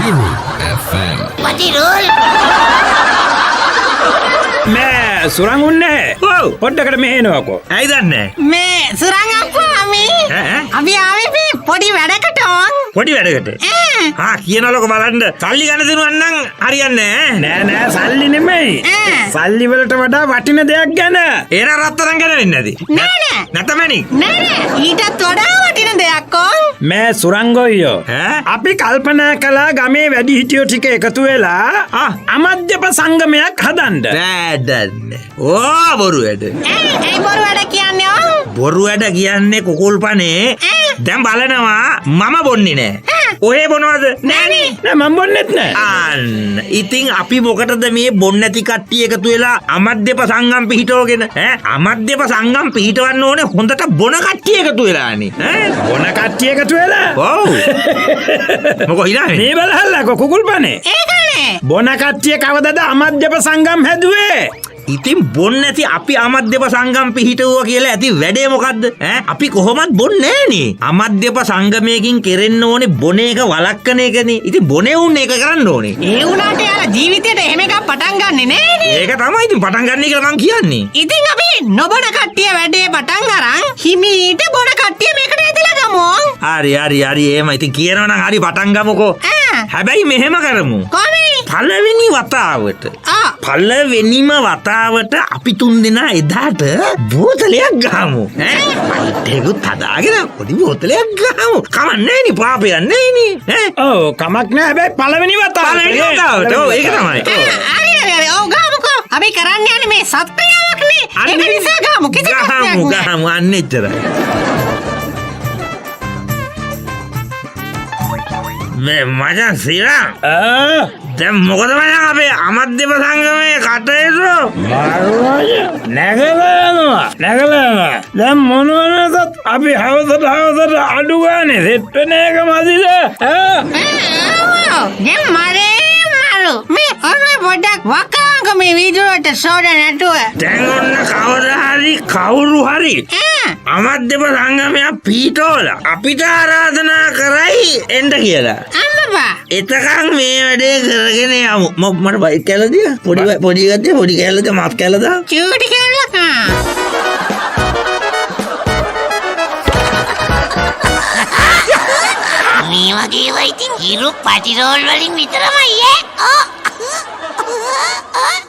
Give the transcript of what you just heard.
Hiru FM. පටිරෝල්. මෑ සුරං උන්නේ. ඔව්. පොඩ්ඩකට මෙහෙ එනවකෝ. ඇයි දන්නේ? මේ සුරං අප්පා අපි ඈ? අපි ආවේ මේ පොඩි වැඩකට ඕන්. පොඩි වැඩකට. ඈ. හා කියනලක බලන්න සල්ලි ගන්න දෙනුවන් නම් හරියන්නේ නෑ. නෑ නෑ සල්ලි නෙමෙයි. ඈ. සල්ලි වලට වඩා වටින දෙයක් ගැන. එහෙනම් රත්තරන් ගැන වෙන්නේ නැති. නෑ නෑ. නැත්නම් මැණික්. නෑ නෑ ඊටත් වඩා වටින දෙයක් ඕන්. මෑ සුරංගොයියෝ. ඈ? අපි කල්පනා කළා ගමේ වැඩිහිටියෝ ටික එකතු වෙලා ආ. අමද්‍යප සංගමයක් හදන්න. වැඩක් නෑ. ඕ බොරු වැඩ. ඈ ඇයි බොරු වැඩ කියන්නේ ඕන්? බොරු වැඩ කියන්නේ කුකුල්පනේ. ඈ. දැන් බලනවා මම බොන්නේ නෑ. ඈ. ඔහේ බොනවද? නෑනේ. නෑ මං බොන්නෙත් නෑ. අන්න ඉතින් අපි මොකටද මේ බොන්න නැති කට්ටිය එකතු වෙලා අමද්‍යප සංගම් පිහිටවගෙන ඈ අමද්‍යප සංගම් පිහිටවන්න ඕනේ හොඳට බොන කට්ටිය එකතු වෙලානේ ඈ. බොන කට්ටිය එකතු වෙලා. ඔව්. මොකෝ hina වෙන්නේ? මේ බලහල්ලාකෝ කුකුල්පනේ. ඒකනේ. බොන කට්ටිය කවදද අමද්‍යප සංගම් හැදුවේ? ඉතින් බොන්න නැති අපි අමද්‍යප සංගම් පිහිටවුවා කියලා ඇති වැඩේ මොකද්ද ඈ? අපි කොහොමත් බොන්නේ නෑනේ. අමද්‍යප සංගමයකින් කෙරෙන්න ඕනේ බොන එක වළක්වන එකනේ. ඉතින් බොනේ උන් ඒක කරන්න ඕනේ. ඒ වුණාට යාලා ජීවිතේට එහෙම එකක් පටන් ගන්නෙ නෑනේ. ඒක තමයි ඉතින් පටන් ගන්න කියලා මං කියන්නේ. ඉතින් අපි නොබොන කට්ටිය වැඩේ පටන් අරන් හිමීට බොන කට්ටිය මේකට ඇදලා ගමු ඕන්. හරි හරි හරි එහෙම ඉතින් කියනවා නම් හරි පටන් ගමුකෝ. ඈ. හැබැයි මෙහෙම කරමු. කොහොමද? පළවෙනි වතාවට ආ. පළවෙනිම වතාවට අපි තුන් දෙනා එදාට බෝතලයක් ගහමු. ඈ ෆයිට් එකකුත් හදාගෙන පොඩි බෝතලයක් ගහමු. කමක් නෑනේ පාපයක් නෑනේ. ඈ ඔව් කමක් නෑ හැබැයි පළවෙනි වතාවට. පළවෙනි වතාවට. ඔව් ඒක තමයි. ඈ, හරි හරි හරි ඔව් ගහමුකෝ. අපි කරන්න යන්නේ මේ සත්ක්‍රියාවක් නේ. ඒක නිසා ගහමු කිසි ප්‍රශ්නයක් ගහමු නෑ. ගහමු අන්න එච්චරයි. මේ මචං සිරා ආ දැන් මොකද මචං අපේ අමද්‍යප සංගමයේ කටයුතු? මරුවය නැගලා යනවා නැගලා යනවා. දැන් මොන වෙනසත් අපි හවසට හවසට අඩු ගානේ සෙට් වෙන එක මදිද? ඈ? ඈ, ඔව්. දැන් මරේ මරු. මේ ඔන්න පොඩ්ඩක් වකාංග මේ වීදුරුවට සෝඩා නැතුව. දැන් ඔන්න කවදා හරි කවුරු හරි ඈ අමද්‍යප සංගමයක් පීටෝලා අපිට ආරාධනා කරයි එන්න කියලා. අම්මපා. එතකන් මේ වැඩේ කරගෙන යමු. මට බයික් කැල්ල දියා. පොඩි පොඩි එකක් දියා, පොඩි කැල්ල දියා, මත් කැල්ල දා. චූටි කෑල්ලක්. ආ. මේ වගේ ඒවා ඉතින් හිරු පටිරෝල් වලින් විතරමයි ඈ. ඔව්.